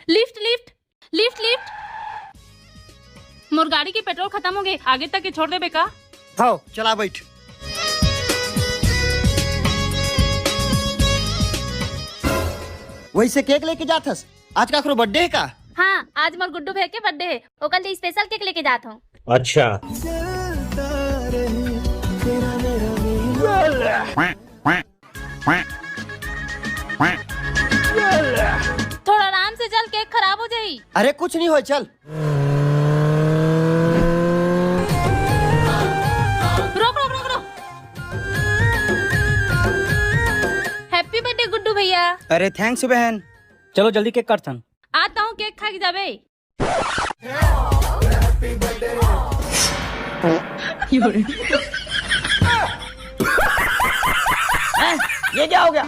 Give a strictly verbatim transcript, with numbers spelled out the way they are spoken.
Lift, lift, lift, lift. मोर गाड़ी के पेट्रोल खत्म हो गए, आगे तक के छोड़ देबे का? हव, चला बैठ। वैसे केक लेके जात हस? आज काकरो बर्थडे हे का? हाँ, आज मोर गुड्डू भैया के बर्थडे हे, ओकर लिए स्पेशल केक लेके जात हूँ। अच्छा। थोड़ा आराम से चल, केक खराब हो जाही। अरे कुछ नहीं होय, चल। रोक, रोक, रोक, रोक। हैप्पी बर्थडे गुड्डू भैया। अरे थैंक्स बहन। चलो जल्दी केक काटथन। आता हूँ, केक खा के जाबे। हैं? ये क्या हो गया?